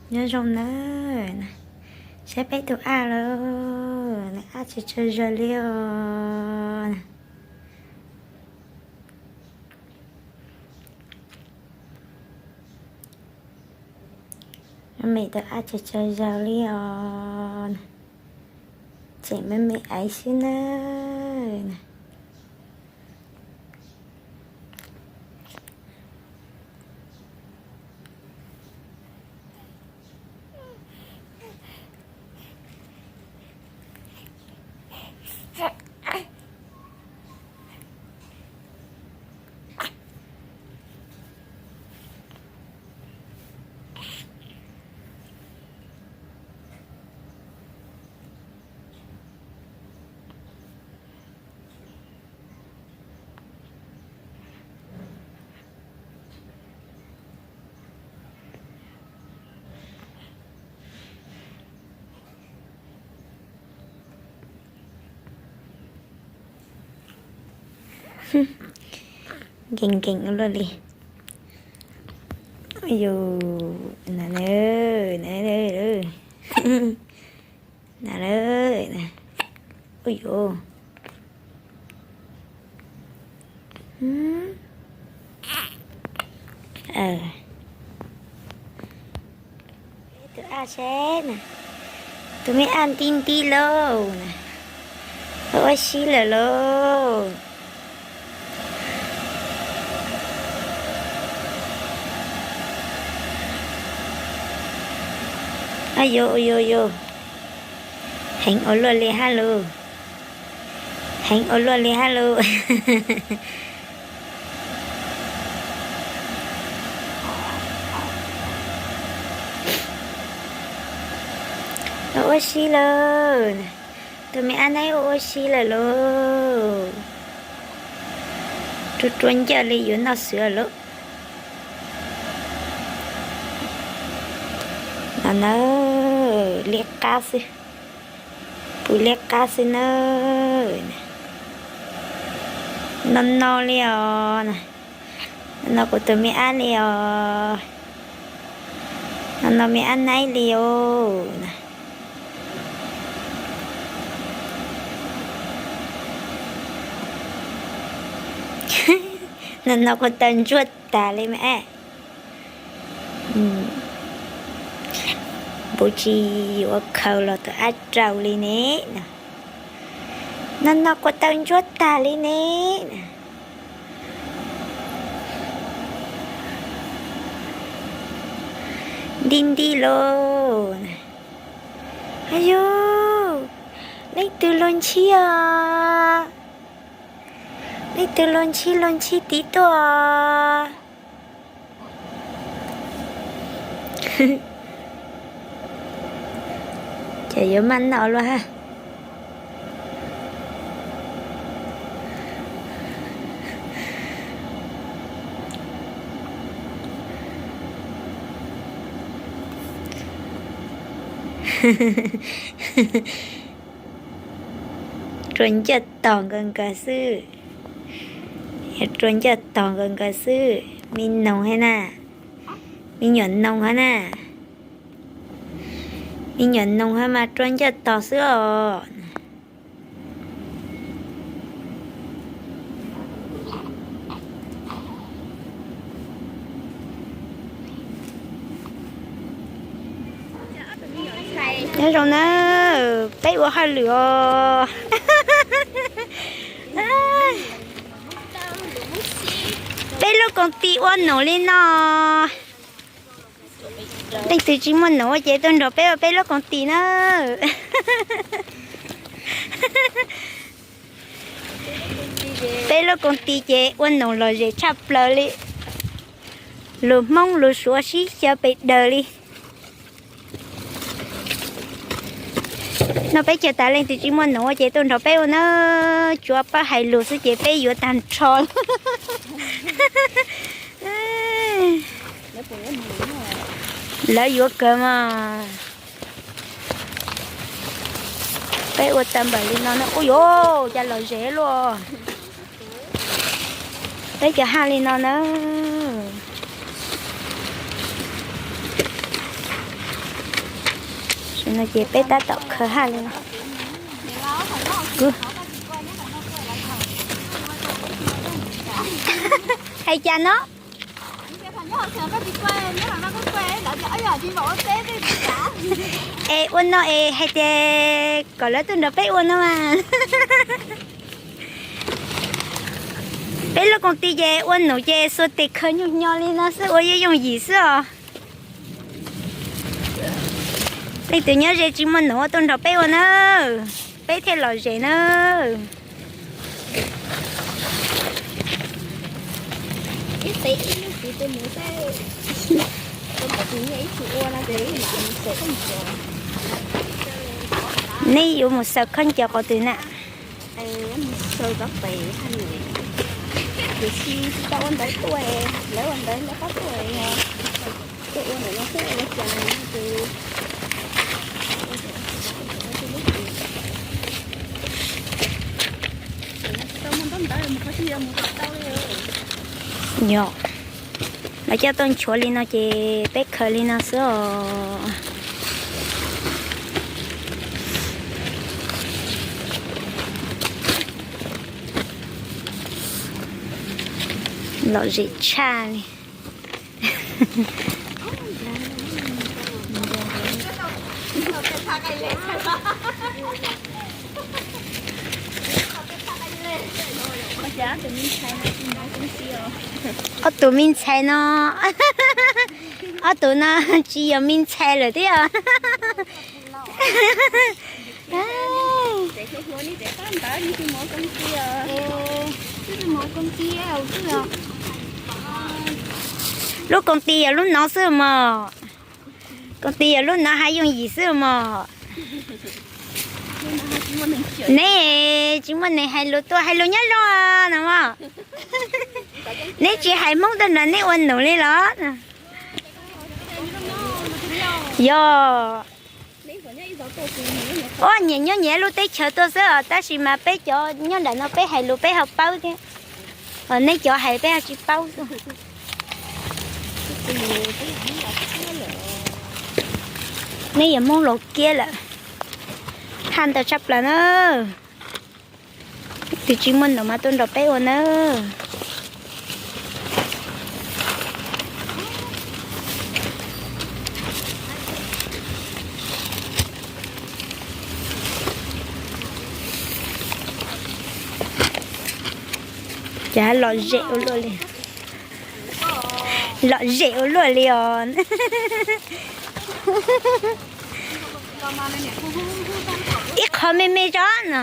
Nyob zoo nawb, saib peb tus Ab lawm, nws Ab tsis tsaug zog li os. Me me tus Ab tsis tsaug zog li os, tseem me me aiv xwb nawb. Nkees nkees ua luaj li. Yus, na, na, na, na, ua yuav. Tus Ab seb na, tus me Ab nti nti lauj na, ua ua si lawm lauj. Ab yus, yus, yus, heev ua luaj li hab lauj, heev ua luaj li hab lauj. Ua ua si lawm, tus me Ab naib ua ua si lawm lauj. Rua rua ncauj li yuav noj xwb lauj. No na, liab qab xwb, pw liab qab xwb nawb. No no li os, no no kuv tus me Ab li os, no no me Ab naib li os. No no kuv taw ntsuag tag li me Ab. Npus tsis yuav khaws los tus Ab raug li ne. No no kuv taw ntsuag tag li ne. Nti nti lauj. Ab yus, leej twg luag ntshis os? Leej twg luag ntshis luag ntshis tiv tuaj? Ces yuav maj noj luaj hab. Rua ncauj tog nkaws nkaws xwb. Rua ncauj tog nkaws nkaws xwb. Me noog hab na, me nyuam noog hab na. Me nyuam noog hab mas rua ncauj tog xwb os. Nyob zoo na, peb ua hauj lwm os. Peb lub koom tim ua num li no. Leej twg tsis muaj num ua ces tuaj nrog peb ua peb lub koom tim na. Peb lub koom tim ces ua num lom zem tshaj plaws li. Lus Hmoob lus Suav sib xyaw pes daws li. No peb cog tas leej twg tsis muaj num ua ces tuaj nrog peb ua na. Tsuav pab hais lus xwb ces peb yuav tag nrho. Lawv yuav kawg mas. Peb ua tau npaum li no na. Ub yuav, cas lom zem luaj. Peb cov haj li no na. No ces peb tab tom khaws haj li no. Hais cas no? Es ua no es hais tias kom lawv tuaj nrog peb ua no mas. Peb lub koom tij ces ua num ces xuas tes khaws nyuag nyo li no xwb ua yooj yooj yim xwb os. Leej twg nyob ze tsis muaj num tuaj nrog peb ua na, peb thiaj lom zem na. Neb yuav mus xaws khaub ncaws qhov twg na? Yog, lawv coj tuaj nchuav li no ces peb khaws li no xwb os. Lom zem tshaj li. Ob tug me ntxhais no, ob tug no tsis yog me ntxhais lawm thiab. Lub koom tij yog lub no xwb mog. Koom tij yog lub no haj yooj yim xwb mog. Neb tsis muaj neeg hais lus tuaj hais lus nyob zoo no mog. Neb tsis hais Hmoob tuaj nrog neb ua num li los? Yog. Ob, nyias nyob nyias lub teb chaws tuaj xwb os, tab sis mas peb cov nyob nram no peb hais lus peb ho paub thiab, ho neb cov hais peb ho tsis paub xwb. Neb yog Hmoob Laus Kiab lawm. Haj ntawd tshaj plaws na. Tus tsis muaj num mas tuaj nrog peb ua na. Cas lom zem ua luaj li. Lom zem ua luaj li os. Ib qho me me tso no.